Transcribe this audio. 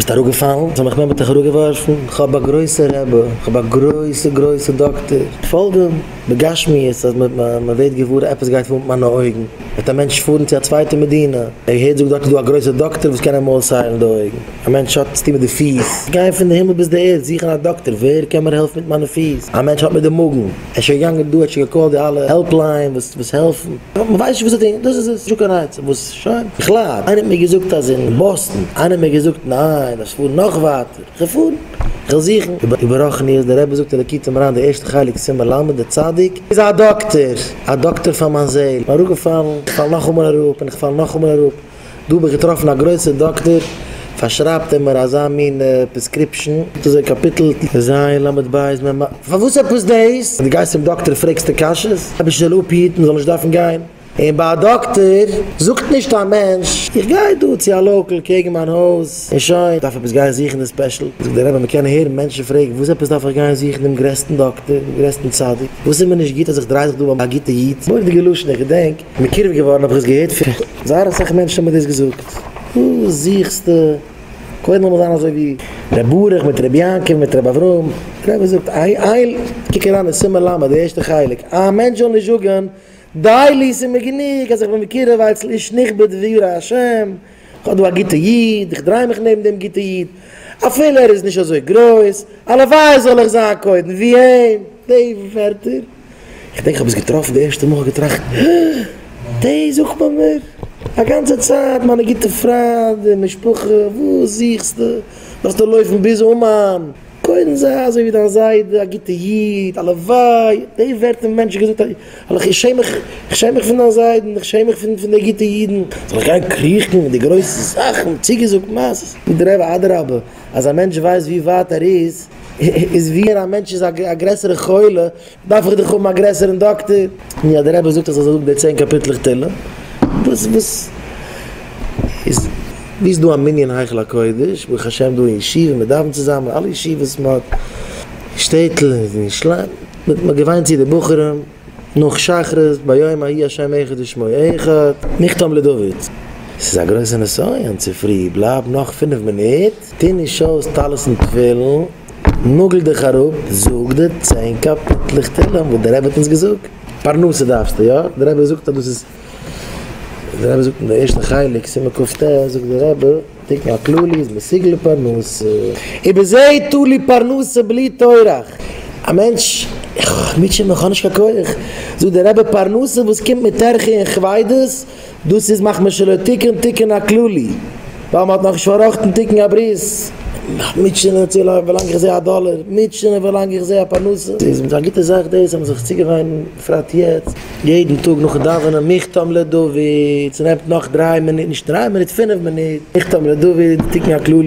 ביסט אראפגעפאלן? סמך מם האט דיך אראפגעווארפן? כ'האב א גרויסע רבי, כ'האב א גרויסע גרויסע דאקטער, פאלג אים! בגשמיות אז מען ווערט געוואר עפעס גייט פאר מיט מיינע אויגן, וועט א מענטש פארן צו א צווייטע מדינה, ער הערט זאגט דארט איז דא א גרויסע דאקטער וואס קען אים אויסהיילן די אויגן, א מענטש האט צוטון מיט די פיס, גיין פון די הימל ביז די ערד זוכן א דאקטער ווער קען מיר העלפן מיט מיינע פיס, א מענטש האט מיט די מאגן, ער איז שוין געגאנגען דא ער האט שוין געקאלט די אלע helpline וואס העלפן, מען ווייסט נישט וואס צו טון, דאס איז עס, נישטא קיין עצה, וואס שוין, בכלל, איינער האט מיר געזאגט אז אין באסטן, איינער האט מיר געזאגט ניין, דארפסט פארן נאך ווייטער. כ'וועל פארן, כ'וועל זוכן. איבער רוחניות, דער רבי זאגט אין ליקוטי מוהר"ן די ערשטע חלק סימן ל', דער צדיק איז א דאקטער, א דאקטער פאר מיין זעהל, כ'בין אראפגעפאלן, איך פאל נאכאמאל אראפ און איך פאל נאכאמאל אראפ, דא האב איך געטראפן א גרויסער דאקטער, פארשרייבט ער מיר אזא מין prescription, זאגט אזוי קאפיטל ז' ל' ב' מ א, פארוואס עפעס דאס? ווען דו גייסט צום דאקטער פרעגסטו קשיות? אייבערשטער זאל אפהיטן זאל נישט דארפן גיין. און ביי א דאקטער זאגט נישט א מענטש איך גיי דא צו א local קעגן מיין הויז און שוין, דארף עפעס גיין זוכן די special, זאגט דער רבי מען קען הערן מענטשן פרעגן וואס עפעס דארף איך גיין זוכן דעם גרעסטן דאקטער, דעם גרעסטן צדיק, וואס איז מיר נישט גוט אז איך דריי זיך דא ביי א גוטע איד, מורא'דיגע לשון איך געדענק מקורב געווארן האב איך עס געהערט פון זייער אסאך מענטשן האבן מיר דאס געזאגט, וואס זוכסטו, קודם זאל מען זיין אזוי ווי ר' ברוך מיט ר' יעקב מיט ר' אברהם, דער רבי זאגט איי קוק אריין אין סימן ל' די ערשטע חלק, א מענטש זאל נישט זאגן די לי ס'איז מיר גענוג אז איך בין מקורב אצל איש נכבד וירא השם, איך האב דא א גוטע איד, איך דריי מיך נעבן דעם גוטע איד, אפילו ער איז נישט אזוי גרויס, הלוואי זאל איך זיין קודם ווי אים, די ווערטער, איך דענק איך האב עס געטראפן די ערשטע מאל, איך האב געטראכט, דאס זאגט מען מיר א גאנצע צייט, מיינע גוטע פריינד און משפחה, וואס זוכסטו, דארפסטו לויפן ביז אומאן. קודם זיי אזוי ווי דיין זיידע, א גוטע איד, הלוואי, די ווערטער האבן מענטשן געזאגט, איך שעם מיך, איך שעם מיך פון דיין זיידן, איך שעם מיך פון די גוטע אידן, זאל איך גיין קריכן אין די גרויסע זאכן, צוגעזאגט מעשות, זאגט דער רבי, אדרבה, אז א מענטש ווייסט ווי ווייט ער איז, איז ווי א מענטש איז א גרעסערע חולה, דארף איך דאך האבן א גרעסערן דאקטער. נו אז דער רבי זאגט איך זאל זאגן די צען קאפיטלעך תהלים, וואס וואס איז ווי איז דא א מנין היכל הקודש, ברוך השם דא אין ישיבה מען דאווענט צוזאמען, אלע ישיבות מען האט אין שטעטל און אין ירושלים, מען האט געוויינט צו די בחורים נאך שחרית ביום ההוא השם אחד ושמו אחד, מכתם לדוד. ס'איז א גרויסע נסיון צופרי, בלייב נאך פינף מינוט, טו נישט אויס טלית און תפילין, נאגל דיך אראפ, זאג די צען קאפיטלעך תהלים וואס דער רבי האט אונז געזאגט. פרנסה דארפסטו, יא? דער רבי זאגט אז דאס איז, דער רבי זאגט אין די ערשטע חלק, סימן כ"ט, זאגט דער רבי, תיקון הכללי איז מסוגל לפרנסה. ובזה תלוי פרנסה בלי טורח. א מענטש, איך מוטשע מיך, איך האב נישט קיין כח. זאגט דער רבי, פרנסה וואס קומט מיט טרחה און כבידות, דאס איז מחמת שלא תיקן תיקון הכללי, ווייל מען האט נאכנישט פארראכטן תיקון הברית. מוטשענען צו ווילאנג איך זע א דאלער, מוטשענען ווילאנג איך זע א פרנסה. ס'איז א גוטע זאך דאס אז מען זאל זיך צוגעוויינען, בפרט יעצט, יעדן טאג נאכן דאווענען מכתם לדוד, ס'נעמט נאך דריי מינוט, נישט דריי מינוט, פינף מינוט, מכתם לדוד, תיקון הכללי.